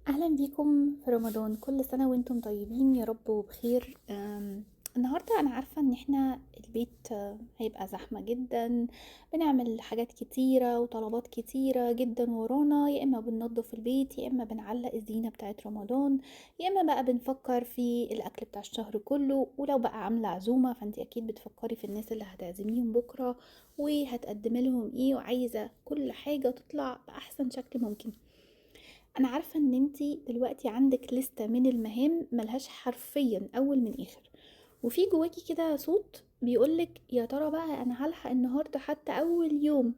اهلا بيكم في رمضان. كل سنة وانتم طيبين يا رب وبخير. النهاردة انا عارفة ان احنا البيت هيبقى زحمة جدا، بنعمل حاجات كتيرة وطلبات كتيرة جدا ورانا، يا اما بننظف البيت، يا اما بنعلق الزينة بتاعت رمضان، يا اما بقى بنفكر في الاكل بتاع الشهر كله، ولو بقى عاملة عزومة فانت اكيد بتفكري في الناس اللي هتعزميهم بكرة وهتقدمي لهم ايه، وعايزة كل حاجة تطلع بأحسن شكل ممكن. انا عارفة ان انتي دلوقتي عندك لستة من المهام ملهاش حرفيا اول من اخر، وفي جواكي كده صوت بيقولك يا ترى بقى انا هلحق النهاردة حتى اول يوم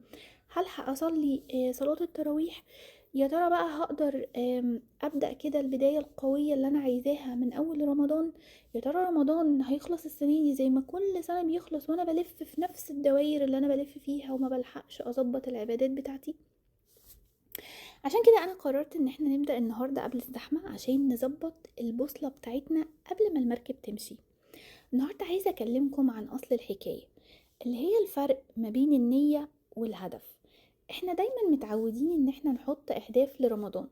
هلحق اصلي صلاة التراويح، يا ترى بقى هقدر ابدأ كده البداية القوية اللي انا عايزاها من اول رمضان، يا ترى رمضان هيخلص السنة دي زي ما كل سنة بيخلص وانا بلف في نفس الدوائر اللي انا بلف فيها وما بلحقش اظبط العبادات بتاعتي. عشان كده انا قررت ان احنا نبدأ النهاردة قبل الزحمة عشان نظبط البوصلة بتاعتنا قبل ما المركب تمشي. النهاردة عايزة اكلمكم عن اصل الحكاية اللي هي الفرق ما بين النية والهدف. احنا دايما متعودين ان احنا نحط اهداف لرمضان،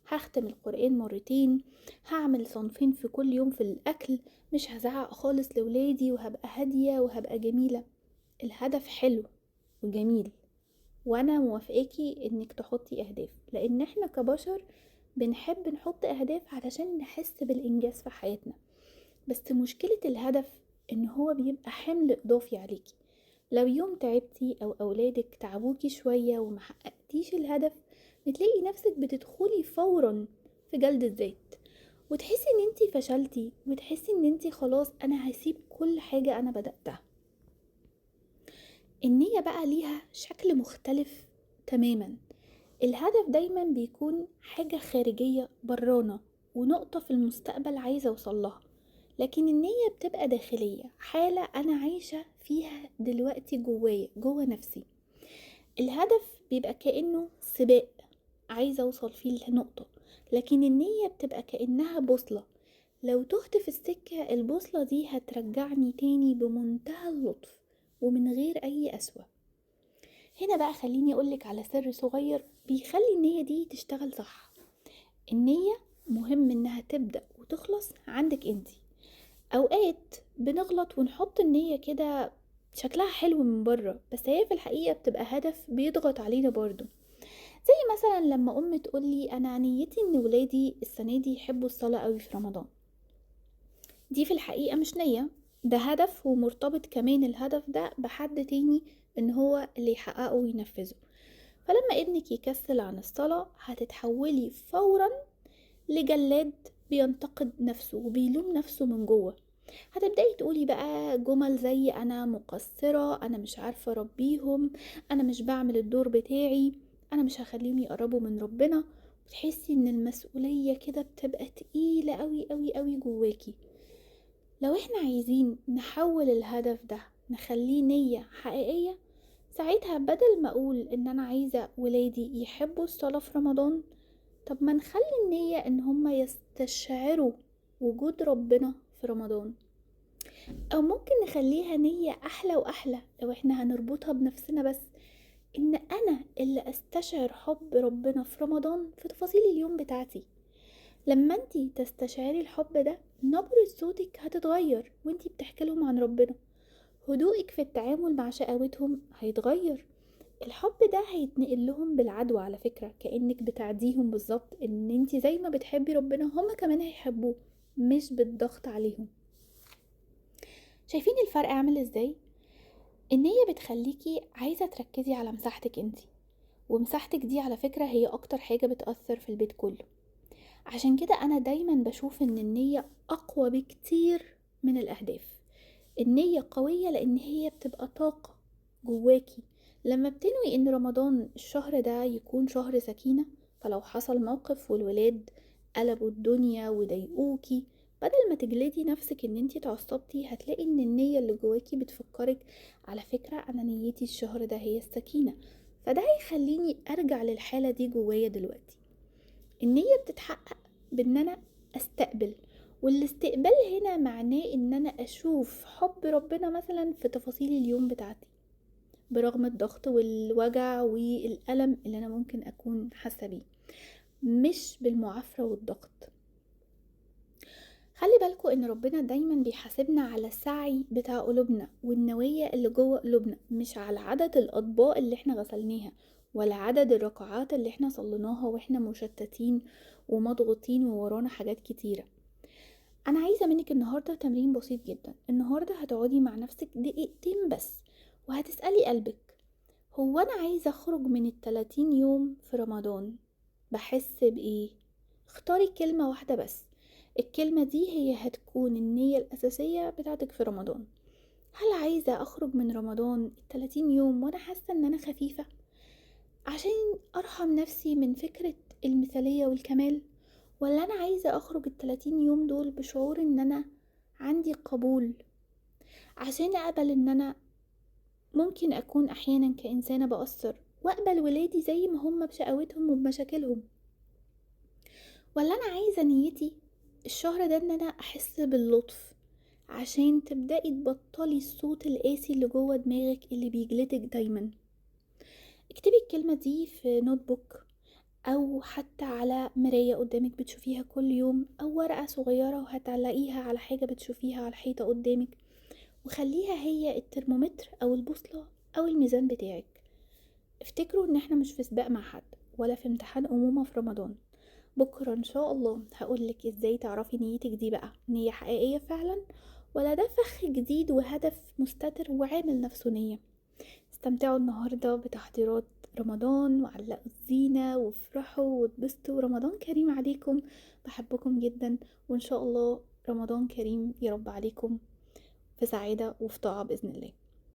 هختم القرآن مرتين، هعمل صنفين في كل يوم في الاكل، مش هزعق خالص لولادي، وهبقى هادية وهبقى جميلة. الهدف حلو وجميل وانا موافقاكي انك تحطي اهداف، لان احنا كبشر بنحب نحط اهداف علشان نحس بالانجاز في حياتنا. بس مشكلة الهدف ان هو بيبقى حمل اضافي عليكي. لو يوم تعبتي او اولادك تعبوكي شوية وما حققتيش الهدف، بتلاقي نفسك بتدخلي فورا في جلد الذات، وتحسي ان انتي فشلتي، وتحسي ان انتي خلاص انا هسيب كل حاجة انا بدأتها. النية بقى ليها شكل مختلف تماما. الهدف دايما بيكون حاجة خارجية برانا ونقطة في المستقبل عايزة اوصلها، لكن النية بتبقى داخلية، حالة أنا عايشة فيها دلوقتي جوايا، جوا نفسي. الهدف بيبقى كأنه سباق عايزة اوصل فيه لنقطة، لكن النية بتبقى كأنها بوصلة، لو تهت في السكة البوصلة دي هترجعني تاني بمنتهى اللطف ومن غير أي أسوأ. هنا بقى خليني أقولك على سر صغير بيخلي النية دي تشتغل صح. النية مهم إنها تبدأ وتخلص عندك انتي. أوقات بنغلط ونحط النية كده شكلها حلو من بره، بس هي في الحقيقة بتبقى هدف بيضغط علينا برضو. زي مثلا لما أم تقولي أنا نيتي إن ولادي السنة دي يحبوا الصلاة قوي في رمضان، دي في الحقيقة مش نية، ده هدف، ومرتبط كمان الهدف ده بحد تاني ان هو اللي يحققه وينفذه. فلما ابنك يكسل عن الصلاة هتتحولي فورا لجلاد بينتقد نفسه وبيلوم نفسه من جوه. هتبدأي تقولي بقى جمل زي انا مقصرة، انا مش عارفة اربيهم، انا مش بعمل الدور بتاعي، انا مش هخليهم يقربوا من ربنا. وتحسي ان المسؤولية كده بتبقى تقيلة قوي قوي قوي جواكي. لو احنا عايزين نحول الهدف ده نخليه نية حقيقية، ساعتها بدل ما اقول ان انا عايزة ولادي يحبوا الصلاة في رمضان، طب ما نخلي النية ان هم يستشعروا وجود ربنا في رمضان. او ممكن نخليها نية احلى واحلى لو احنا هنربطها بنفسنا بس، ان انا اللي استشعر حب ربنا في رمضان في تفاصيل اليوم بتاعتي. لما انتي تستشعري الحب ده نبرة صوتك هتتغير وانتي بتحكي لهم عن ربنا، هدوءك في التعامل مع شقاوتهم هيتغير، الحب ده هيتنقل لهم بالعدوى على فكرة، كأنك بتعديهم بالظبط ان انتي زي ما بتحبي ربنا هما كمان هيحبوه، مش بالضغط عليهم. شايفين الفرق عامل ازاي؟ النية بتخليكي عايزة تركزي على مساحتك انتي، ومساحتك دي على فكرة هي اكتر حاجة بتأثر في البيت كله. عشان كده أنا دايما بشوف إن النية أقوى بكتير من الأهداف. النية قوية لأن هي بتبقى طاقة جواكي. لما بتنوي إن رمضان الشهر ده يكون شهر سكينة، فلو حصل موقف والولاد قلبوا الدنيا وضايقوكي، بدل ما تجلدي نفسك إن انتي تعصبتي، هتلاقي إن النية اللي جواكي بتفكرك على فكرة أنا نيتي الشهر ده هي السكينة، فده هيخليني أرجع للحالة دي جوايا دلوقتي. النية بتتحقق بان انا استقبل، والاستقبال هنا معناه ان انا اشوف حب ربنا مثلا في تفاصيل اليوم بتاعتي برغم الضغط والوجع والألم اللي انا ممكن اكون حاسة بيه. مش بالمعافرة والضغط. خلي بالكوا ان ربنا دايما بيحاسبنا على السعي بتاع قلوبنا والنوايا اللي جوه قلوبنا، مش على عدد الاطباق اللي احنا غسلناها ولا عدد الركعات اللي احنا صليناها واحنا مشتتين ومضغوطين وورانا حاجات كتيرة. انا عايزة منك النهاردة تمرين بسيط جدا. النهاردة هتقعدي مع نفسك دقيقتين بس وهتسألي قلبك، هو انا عايزة اخرج من 30 يوم في رمضان بحس بايه؟ اختاري كلمة واحدة بس، الكلمة دي هي هتكون النية الأساسية بتاعتك في رمضان. هل عايزة أخرج من رمضان 30 يوم وأنا حاسة إن أنا خفيفة عشان أرحم نفسي من فكرة المثالية والكمال؟ ولا أنا عايزة أخرج 30 يوم دول بشعور إن أنا عندي قبول عشان أقبل إن أنا ممكن أكون أحيانا كإنسانة بقصر وأقبل ولادي زي ما هم بشقاوتهم وبمشاكلهم؟ ولا أنا عايزة نيتي الشهر ده ان انا احس باللطف عشان تبدأي تبطلي الصوت القاسي اللي جوه دماغك اللي بيجلدك دايما؟ اكتبي الكلمة دي في notebook او حتى على مراية قدامك بتشوفيها كل يوم، او ورقة صغيرة وهتعلقيها على حاجة بتشوفيها على الحيطة قدامك، وخليها هي الترمومتر او البوصلة او الميزان بتاعك. افتكروا ان احنا مش في سباق مع حد ولا في امتحان أمومة في رمضان. بكرة ان شاء الله هقولك ازاي تعرفي نيتك دي بقى نية حقيقية فعلا ولا ده فخ جديد وهدف مستتر وعامل نفسه نية. استمتعوا النهاردة بتحضيرات رمضان وعلقوا الزينة وافرحوا واتبسطوا. رمضان كريم عليكم، بحبكم جدا، وان شاء الله رمضان كريم يا رب عليكم في سعادة وفي طاعة بإذن الله.